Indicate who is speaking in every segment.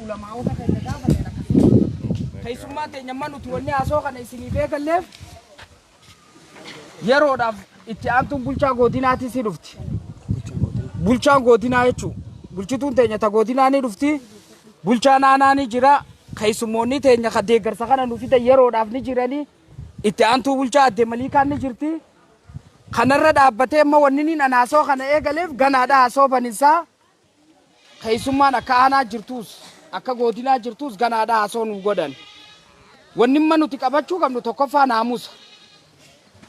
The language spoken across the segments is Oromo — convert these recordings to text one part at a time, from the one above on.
Speaker 1: Ulamaa'ota keenya gaafanneen akkasii. Keessummaa teenya amma nuti wanni haasoo kana isiniif eegalleef yeroodhaaf itti aantuun bulchaa godinaatii si dhufti. Bulchaan godinaa jechuun bulchituun teenya ta godinaa ni dhufti. Bulchaan aanaa ni jira. Keessummoonni teenya ka deeggarsa kana nu fidan yeroodhaaf ni jiranii. Itti aantuu bulchaa adde Maliikaan ni jirti. Kanarra dhaabbatee amma wanni niin an haasoo kana eegaleef ganaadha haasoo baninsaa. Keessummaan akka aanaa jirtuus akka godinaa jirtuus ganaadha haasoo nu godhan. Wanni amma nuti qabachuu qabnu tokkoffaa naamusa.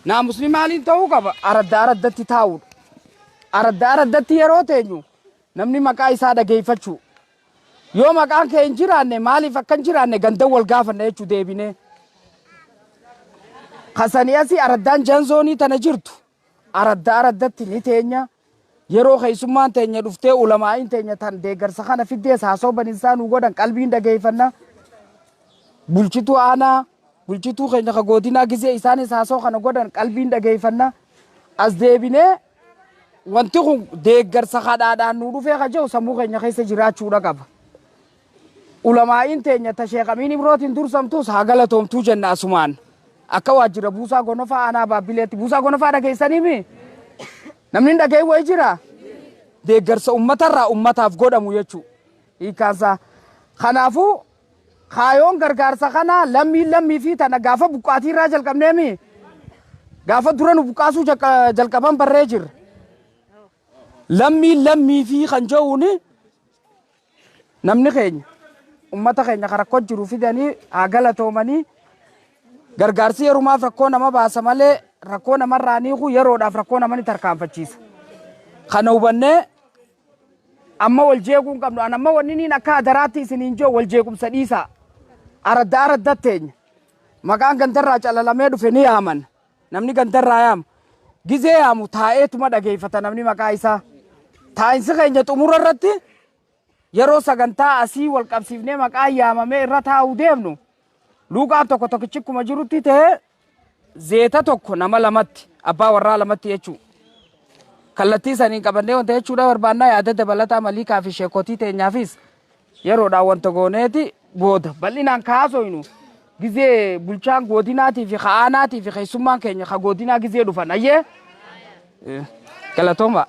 Speaker 1: Naamusni maaliin ta'uu qaba? Aradda araddatti taa'uudha. Aradda araddatti yeroo teenyu namni maqaa isaa dhageeffachuu. Yoo maqaan kee hin jiraanne maaliif akka hin jiraanne ganda wal gaafanna jechuu deebinee. Kasanii asii araddaan janzoonii tana jirtu aradda araddatti ni teenya. Yeroo keessummaan teenya dhuftee ulamaa'iin teenya tan deeggarsa kana fiddees haasoo baninsaa nu godhan qalbiin dhageeffanna. Bulchituu aanaa bulchituu keenya ka godinaa gizee isaanis haasoo kana godhan qalbiin dhageeffanna. As deebinee wanti kun deeggarsa kadhaadhaan nu dhufee ka jiru sammuu keenya keessa jiraachuudha qaba. Ulamaa'iin teenya ta Sheekh Amiin Ibrootiin dursamtus haa galatoomtuu jenna asumaan. Akka waajjira buusaa gonofaa aanaa Baabbileetti buusaa gonofaa dhageessanii mi? Namni hin dhaga'in wayi jira? Deeggarsa uummatarraa uummataaf godhamu jechuudha. Hiikkaansaa. Kanaafuu kaayoon gargaarsa kanaa lammiin lammii fi tana gaafa buqqaatii irraa jalqabneemi. Gaafa dura nu buqqaasuu jalqaban barree jirra. Lammiin lammii fi kan jedhuuni namni keenya ummata keenya kan rakkoo jiru fidanii haa galatoomanii gargaarsi yerumaaf rakkoo nama baasa malee rakkoo namarraa niiku yeroodhaaf rakkoo nama ni tarkaanfachiisa. Kana hubannee amma wal jeequu hin qabnu. An amma wanni niin akka adaraatti isiniin jiru wal jeequmsa dhiisaa. Aradda aradda teenya. Maqaan gandarraa calalamee dhufe ni yaaman. Namni gandarraa yaama. Gizee yaamu taa'eetuma dhageeffata namni maqaa isaa. Taa'insi keenya xumura irratti yeroo sagantaa asii wal qabsiifnee maqaa yaamamee irra taa'uu deemnu luuqaan tokko tokkichi akkuma jirutti ta'ee zeeta tokko nama lamatti abbaa warraa lamatti jechuudha. Kallattii saniin qabannee wanta jechuudha barbaannaa yaada dabalataa maliikaa fi sheekotii teenyaafis yeroodhaan wanta gooneeti booda bal'inaan kaasoynu gizee bulchaan godinaatii fi aanaatii fi keessummaan keenya ka godinaa gizee dhufan ayyee galatooma.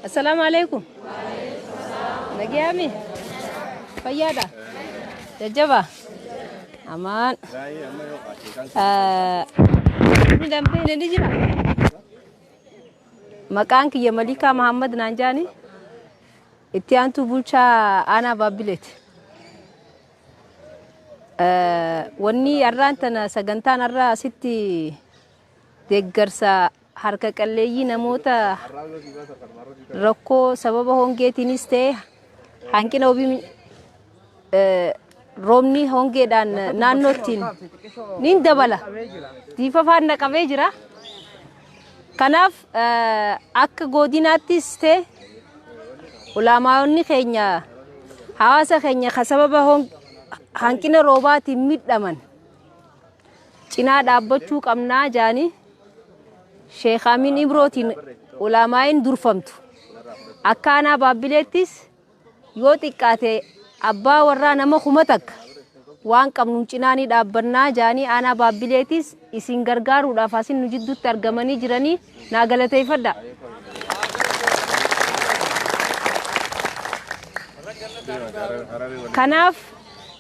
Speaker 2: Assalaamu alaikum. Nagayaami. Fayyaadha. Jajjaba. Amaan. Inni dambeene ni jira. Maqaan kiyya Malikaa Mahammad naan jaani. Itti aantuu bulchaa aanaa Baabbileeti. Wanni har'aan tana sagantaan har'a asitti deeggarsa harka qalleeyyii namoota rakkoo sababa hongeetiinis ta'e hanqina wabii roobni hongeedhaan naannoottiin niin dabala. Diifafaan naqamee jira. Kanaaf akka godinaattis ta'e ulamaa'onni keenya hawaasa keenya ka sababa hanqina roobaatiin miidhaman cinaa dhaabbachuu qabnaa jaanii Sheekh Amiin Ibrootiin ulamaa'iin durfamtu. Akka aanaa Baabbileettis yoo xiqqaate abbaa warraa nama 1000 waan qabnuun cinaa ni dhaabbannaa jaanii aanaa Baabbileetis isin gargaaruudhaaf asin nu jidduutti argamanii jiranii naa galateeffadha. Kanaaf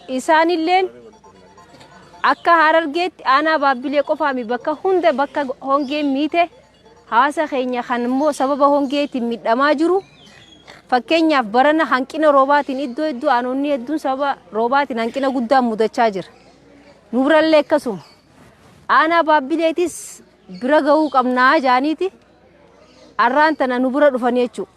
Speaker 2: isaanilleen akka Harargeetti aanaa Baabbilee qofaami bakka hunda bakka hongeen miite hawaasa keenya kan immoo sababa hongeetiin miidhamaa jiru fakkeenyaaf barana hanqina roobaatiin iddoo hedduu aanonni hedduun sababa roobaatiin hanqina guddaan mudachaa jira. Nu birallee akkasuma. Aanaa Baabbileetis bira gahuu qabnaa jaaniiti arraan tana nu bira dhufanii jechuudha.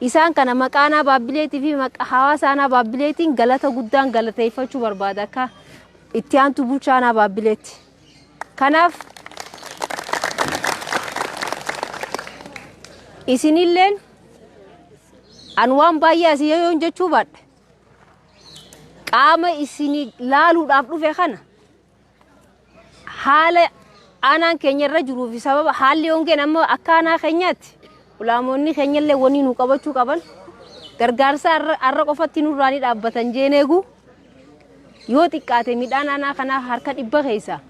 Speaker 2: Isaan kana maqaa aanaa Baabbileetii fi maqaa hawaasa aanaa Baabbileetiin galata guddaan galateeffachuu barbaada akka itti aantu bulchaa aanaa Baabbileetti. Kanaaf isinilleen an waan baay'ee asii yoon jechuu baadhe qaama isin laaluudhaaf dhufe kana haala Aanaan keenya irra jiruu fi sababa haalli hongeen amma akka aanaa keenyaatti ulaamoonni keenyallee wanni nu qabachuu qaban gargaarsa har'a qofatti nurraa ni dhaabbatan jeen eegu. Yoo xiqqaate midhaan aanaa kanaa harka 100 keessaa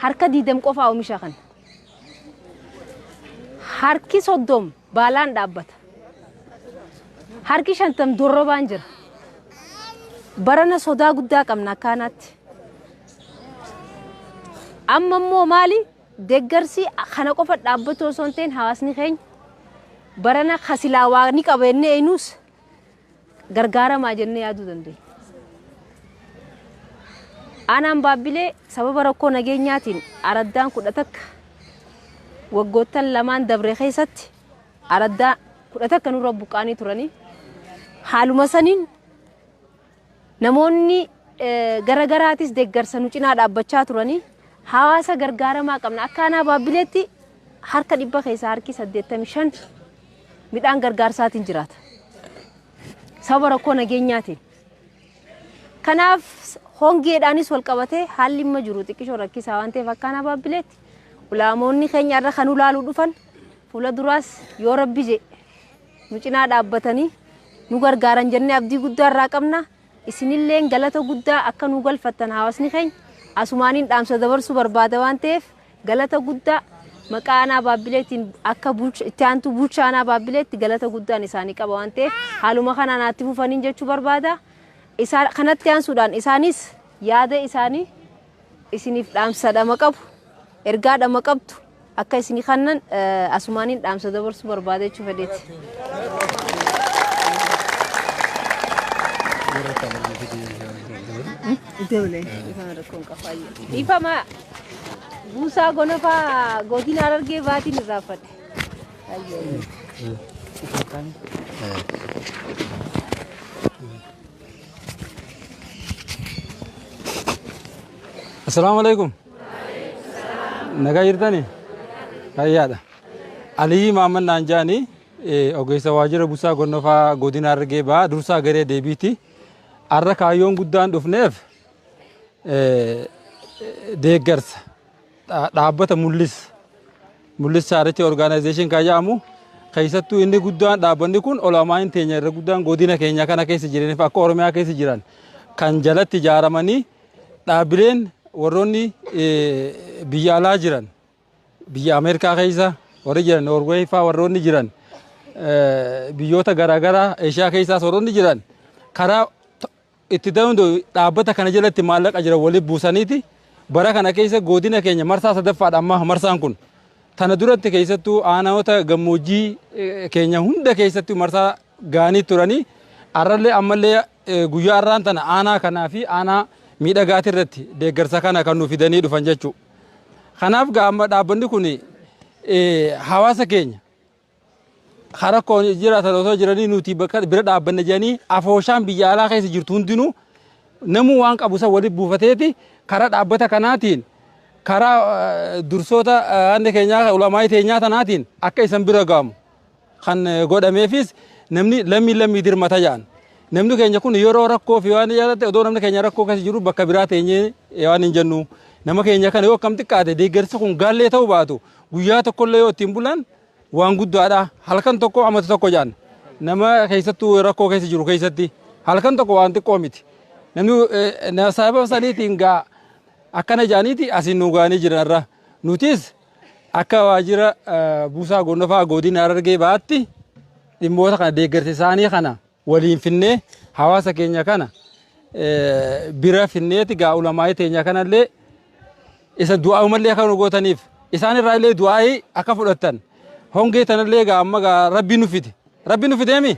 Speaker 2: harka 20 qofaa oomisha kana. Harki 30 baalaan dhaabbata. Harki 50 dorrobaan jira. Barana sodaa guddaa qabna akka aanaatti. Amma immoo maali deeggarsi kana qofa dhaabbatu osoo hin ta'in hawaasni keenya barana kasilaa waa ni qaba jennee eenyus gargaaramaa jennee yaaduu dandeenya. Aanaan Baabbilee sababa rakkoo nageenyaatiin araddaan 11 waggoottan lamaan dabre keessatti araddaa 11 nurra buqqaanii turanii, haaluma saniin namoonni garagaraatis deeggarsa nu cinaa dhaabbachaa turanii hawaasa gargaaramaa qabna. Akka aanaa Baabbileetti harka 100 keessaa harki 85 midhaan gargaarsaatiin jiraata. Sababa rakkoo nageenyaatiin. Kanaaf hongeedhaanis wal qabatee haalli amma jiru xiqqishoo rakkisaa waan ta'eef akka aanaa Baabbileetti ulaamoonni keenya irra kan ulaaluu dhufan fuula duraas yoo Rabbi jedhe nu cinaa dhaabbatanii nu gargaaran jennee abdii guddaa irraa qabna. Isinilleen galata guddaa akka nu galfattan hawaasni keenya asumaaniin dhaamsa dabarsuu barbaada waan ta'eef galata guddaa maqaa aanaa Baabbileetiin akka itti aantuu bulchaa aanaa Baabbileetti galata guddaan isaanii qaba waan ta'eef haaluma kanaan itti fufaniin jechuu barbaada. Isaan kanatti aansuudhaan isaanis yaada isaanii isiniif dhaamsa dhama qabu, ergaa dhama qabdu akka isinii kannan asumaaniin dhaamsa dabarsuu barbaada jechuu fedheeti. Dhiifama, buusaa gonofaa godina Harargee baatiin irraanfadhe.
Speaker 3: Assalaamu alaikum. Nagaa jirtani? Fayyaadha. Aliyyi Mahammad naan jaani, ogeessa waajjira buusaa gonofaa godina Harargee Bahaa dursaa garee deebiiti. Har'a kaayyoon guddaan dhufneef deeggarsa dhaabbata Mul'is Charity Organization kan jedhamu, keessattuu inni guddaan dhaabbanni kun olaamaan teenya irra guddaan godina keenya kana keessa jiraniif akka Oromiyaa keessa jiran kan jalatti ijaaramanii dhaabbileen warroonni biyya alaa jiran, biyya Ameerikaa keessa warri jiran, Noorweey faa warroonni jiran, biyyoota garaagaraa Eeshiyaa keessaas warroonni jiran karaa itti danda'u dhaabbata kana jalatti maallaqa jiran walitti buusaniiti bara kana keessa godina keenya marsaa sadaffaadha amma marsaan kun. Tana duratti keessattuu aanota gammoojjii keenya hunda keessatti marsaa gaanii turanii, har'allee ammallee guyyaa har'aan tana aanaa kanaa fi aanaa miidhagaati irratti deeggarsa kana kan nu fidanii dhufan jechuudha. Kanaaf gaa amma dhaabbanni kun hawaasa keenya rakkoon jiraatan osoo jiranii nuti bakka bira dhaabbanna jedhanii afooshaan biyya alaa keessa jirtu hundinuu namuu waan qabu san walitti buufateeti karaa dhaabbata kanaatiin, karaa dursoota aanne keenyaa, ulamaa'ii teenyaa tanaatiin akka isan bira ga'amu kan godhameefis namni lammii lammii dirmata jedhan. Namni keenya kun yeroo rakkoo fi waan yaadatte odoo namni keenya rakkoo keessa jiru bakka biraa teenyee waan hin jennu, nama keenya kana yoo akkam xiqqaate deeggarsi kun gaallee ta'uu baatu guyyaa tokkollee yoo ittiin bulan waan guddaadha. Halkan tokko amata tokko jedhan, nama keessattuu rakkoo keessa jiru keessatti halkan tokko waan xiqqoo miti. Namni sababa saniitiin gaa akkana jedhaniiti asiin nu ga'anii jiran irra. Nutis akka waajjira buusaa gonofaa godina Harargee Bahaatti dhimmoota kana deeggarsa isaanii kana waliin finnee hawaasa keenya kana bira finneeti gaa ulamaa'ii teenya kanallee isa du'aamallee akka nu gootaniif, isaan irraa illee du'aa'ii akka fudhattan, hongee tanallee gaa amma gaa Rabbi nu fide, Rabbi nu fideemi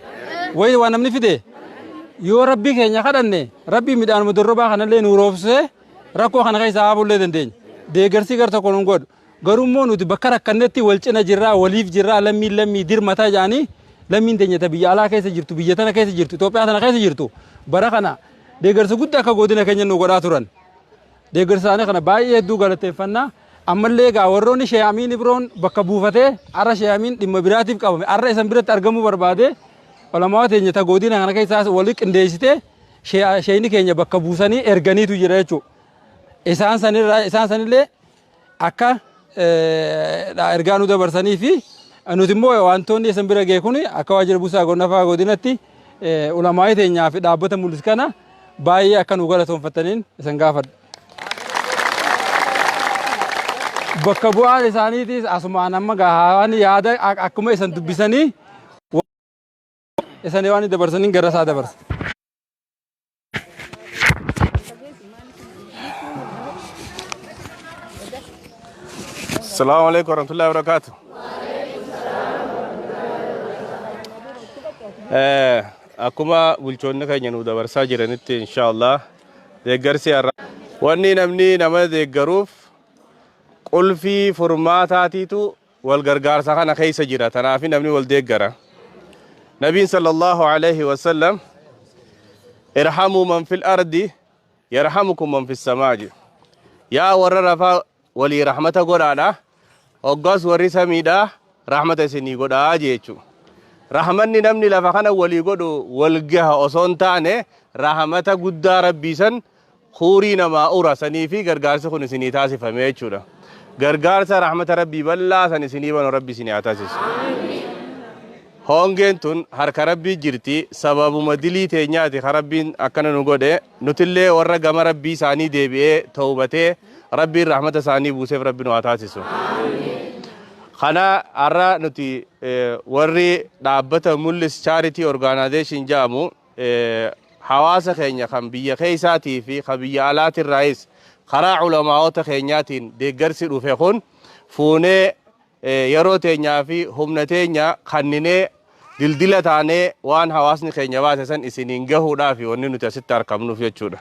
Speaker 3: wayi waan namni fide, yoo Rabbii keenya kadhanne Rabbii midhaanuma dorrobaa kanallee nu roobsee rakkoo kana keessaa haafullee dandeenya. Deeggarsi gar tokko nu godhu. Garuu immoo nuti bakka rakkannetti wal cina jirraa, waliif jirraa, lammiin lammii dirmataa jedhanii lammiin teenya ta biyya alaa keessa jirtu, biyya tana keessa jirtu, Itoophiyaa tana keessa jirtu bara kana deeggarsa guddaa akka godina keenya nu godhaa turan. Deeggarsa isaanii kana baay'ee hedduu galateeffannaa. Ammallee egaa warroonni Sheeh Amiin Ibroon bakka buufatee, har'a Sheeh Amiin dhimma biraatiif qabame, har'a isan biratti argamuu barbaade, olamaa teenya ta godina kana keessaas walii qindeessitee sheeyni keenya bakka buusanii erganiitu jira jechuudha. Isaan sanirraa isaan sanillee akka ergaa nu dabarsanii fi nuti immoo wantoonni isin bira ga'e kun akka waajjira buusaa gonfaa godinatti ulamaa'ii teenyaa fi dhaabbata mul'is kana baay'ee akka nu galatoonfataniin isin gaafadha. Bakka bu'aan isaaniitis asumaan amma gahaan yaada akkuma isin dubbisanii isin waan dabarsaniin gara isaa dabarsa.
Speaker 4: Assalamu alaikum warahmatullahi wabarakatuh. Akkuma bulchoonni keenya nu dabarsaa jiranitti, inshaallah, deeggarsi har'a wanni namni nama deeggaruuf qulfii furmaataatiitu wal gargaarsa kana keessa jira. Tanaaf namni wal deeggara. Nabiin sallallahu alaihi wasallam, "Irhamuu man fil ardi yarhamukum man fis samaa" jedhe. Yaa warra lafaa, walii rahmata godhaadha, hoggas warri samiidha rahmata isinii godhaa jechuudha. Rahmanni namni lafa kana walii godhu wal gaha osoo hin taane, rahmata guddaa rabbii san huurii namaa ura sanii fi gargaarsi kun isinii taasifame jechuudha. Gargaarsa rahmata rabbii bal'aa san isinii banu rabbi isinii haa taasisu. Hongeen tun harka rabbii jirti. Sababuma dilii teenyaati ka rabbiin akkana nu godhe. Nutillee warra gama rabbii isaanii deebi'ee tawbatee rabbiin rahmata isaanii buuseef rabbi nu haa taasisu. Kana har'a nuti warri dhaabbata Mul'is Charity Organization jedhamu hawaasa keenya kan biyya keessaatii fi kan biyya alaatirraayis karaa ulamaa'ota keenyaatiin deeggarsi dhufe kun fuunee, yeroo teenyaa fi humna teenya kanninee, dildila taanee waan hawaasni keenya baase san isiniin gahuudhaaf wanni nuti asitti argamnuuf jechuudha.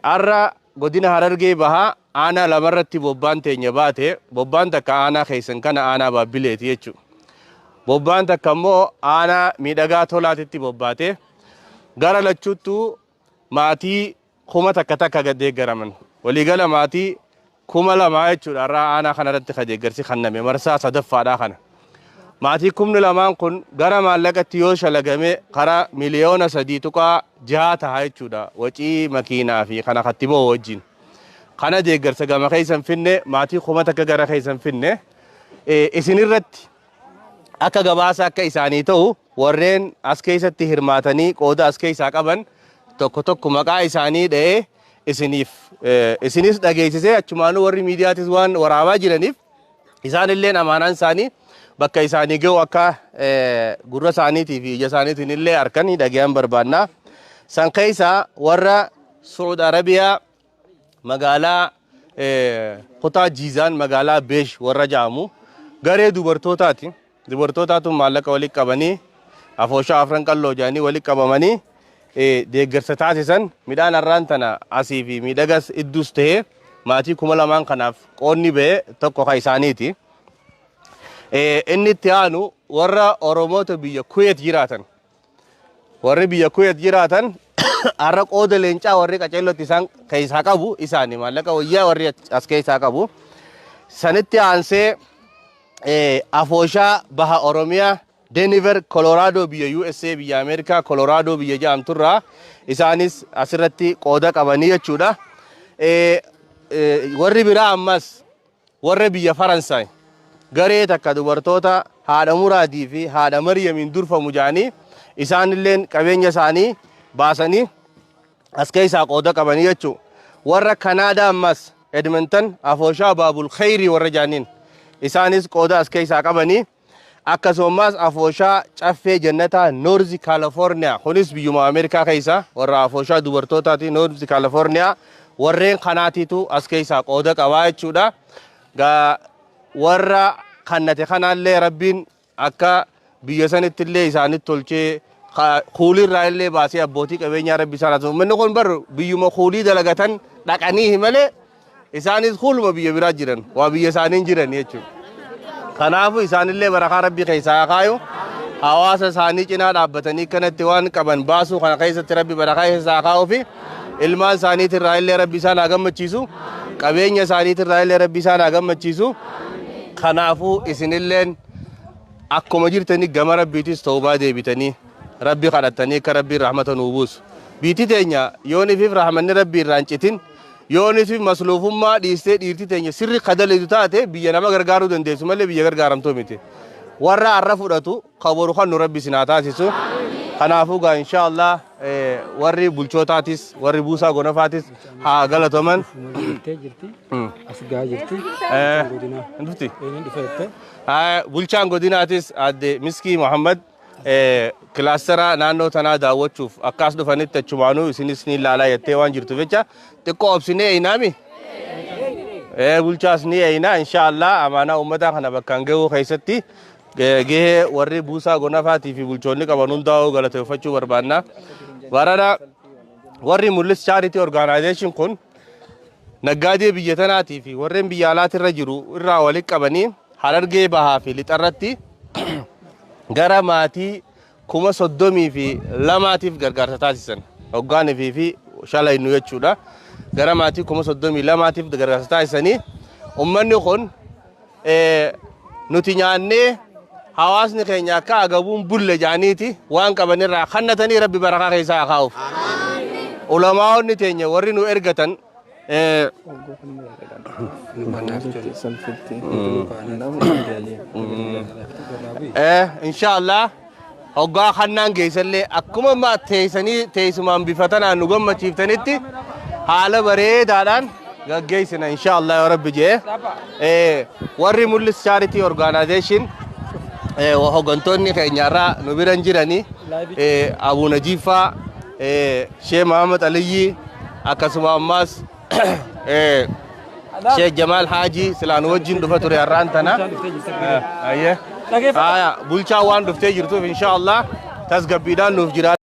Speaker 4: Har'a godina Harargee Bahaa aanaa lamarratti bobbaan teenya baate. Bobbaan takka aanaa keessan kana, aanaa Baabbileeti jechuudha. Bobbaan takka immoo aanaa Miidhagaa Tolaatitti bobbaate. Gara lachuuttuu maatii 1000 takka gad deeggaraman. Waliigala maatii 2000 jechuudha har'a aanaa kanarratti ka deeggarsi kenname marsaa sadaffaadhaa kana. Maatii 2,000 kun gara maallaqatti yoo shalagame karaa 3.6 miliyoona ta'a jechuudha. Wacii makiinaa fi kana katti ba'u wajjin. Kana deeggarsa gama keessan finne, maatii 1000 gara keessan finne, isinirratti akka gabaasa akka isaanii ta'u warreen as keessatti hirmaatanii qooda as keessaa qaban tokko tokko maqaa isaanii dha'ee isiniif isinis dhageessisee, achumaanuu warri miidiyaatis waan waraabaa jiraniif isaan illeen amaanaan isaanii bakka isaanii ga'u akka gurra isaaniitii fi ija isaaniitiin illee harkanii dhagayan barbaanna. San keessaa warra Suud Arabiyaa, magaalaa kutaa Jiizaan, magaalaa Beesh warra jedhamu garee dubartootaati. Dubartootaatu maallaqa walitti qabanii, afooshaa Afran Qalloo jedhanii walitti qabamanii deeggarsa taasisan. Midhaan har'aan tana asii fi Miidhagas idduus ta'ee maatii 2000 kanaaf qoonni ba'e tokko ka isaaniiti. Inni itti aanu warra Oromoota biyya Kuweet jiraatan. Warri biyya Kuweet jiraatan har'a qooda leencaa warri qaceellotti isaan keessaa qabu isaani, maallaqa wayyaa warri as keessaa qabu. Sanitti aansee afooshaa baha Oromiyaa, Denver, Colorado, biyya USA, biyya Ameerikaa, Colorado biyya jedhamturraa isaanis asirratti qooda qabanii jechuudha. Warri biraa ammas warra biyya Faransaay garee takka dubartoota haadha Muraadii fi haadha Maryamiin durfamu jedhanii isaanilleen qabeenya isaanii baasanii as keessaa qooda qabanii jechuudha. Warra Kanaadaa ammas Edmonton, afooshaa Baabul Khayrii warra jedhaniin isaanis qooda as keessaa qabanii. Akkasumas afooshaa Caffee Jannataa, North California, kunis biyyuma Ameerikaa keessa warra afooshaa dubartootaati, North California warreen kanaatiitu as keessaa qooda qabaa jechuudha. Gaa warra kannate kanaallee rabbiin akka biyya sanitti illee isaanitti tolchee, kuulirraa illee baasee abbootii qabeenyaa rabbi isaan haa. Uummanni kun bar biyyuma kuulii dalagatan dhaqanii malee isaanis kuuluma biyya biraa jiran, waa biyya isaaniin jiran jechuudha. Kanaafuu isaanillee barakaa rabbii keessaa haa kaayu. Hawaasa isaanii cinaa dhaabbatanii kanatti waan qaban baasuu kana keessatti rabbi barakaa keessaa haa kaa'uu fi ilmaan isaaniitirraa illee rabbi isaan haa gammachiisu. Qabeenya isaaniitirraa illee rabbi isaan haa gammachiisu. Kanaafuu isinilleen akkuma jirtanii gama rabbiitis tawbaa deebitanii rabbi kadhattanii akka rabbiin rahmata nuu buusu. Biitti teenya yoon ifiif rahmanni rabbii irraa hin citin. Yoonis masluufummaa dhiistee dhiirti teenya sirri kadaleetu taate biyya nama gargaaruu dandeessu malee biyya gargaaramtuu miti. Warra har'a fudhatu kaboru kan nu Rabbi isin haa taasisu. Kanaafuu gaa insha Allah warri bulchootaatis warri buusaa gonofaatis haa galatoman.
Speaker 3: Jirti. As gahaa jirti. Godinaa.
Speaker 4: Dhufti.
Speaker 3: Eenyuun dhufeette?
Speaker 4: Bulchaan godinaatis Aadde Miskii Muhammad kilaastara naannoo tanaa daawwachuuf akkas dhufanitti achumaanuu isinis ni ilaalaa jettee waan jirtuuf jecha xiqqoo obsinee eeyinaami. Bulchaas ni eeyinaa, insha Allah. Amaanaa uummataa kana bakkaan gahuu keessatti gahee warri buusaa gonofaatii fi bulchoonni qaban hundaa'uu galateeffachuu barbaanna. Barana warri Mul'is Charity Organization kun naggaadee biyya tanaatii fi warreen biyya alaatirra jiru irraa walitti qabanii Harargee Bahaa fi Lixarratti gara maatii 32,000tiif gargaarsa taasisan. Hoggaanii fi shala innu jechuudha. Gara maatii 32,000tiif gargaarsa taasisanii, uummanni kun nuti nyaannee hawaasni keenya akka agabuun bulle jaaniiti waan qabanirraa kannatanii, Rabbi barakaa keessaa haa kaa'uuf. Ulamaa'onni teenya warri nu ergatan Insha Allah hoggaa kannaan geessallee akkuma amma teessanii teessumaan bifa tanaan nu gammachiiftanitti haala bareedaadhaan gaggeessina, insha Allah, yoo Rabbi jee. Warri Mul'is Charity Organization hoggantoonni keenya irraa nu biran jiranii, Abu Najiifaa, Sheekh Muhammad Aliyyi, akkasuma ammaas Sheekh Jamaal Haajii silaa nu wajjin dhufa ture har'aan tana. Ayyee. Bulchaa waan dhuftee jirtuuf insha Allah tasgabbiidhaan nuuf jira.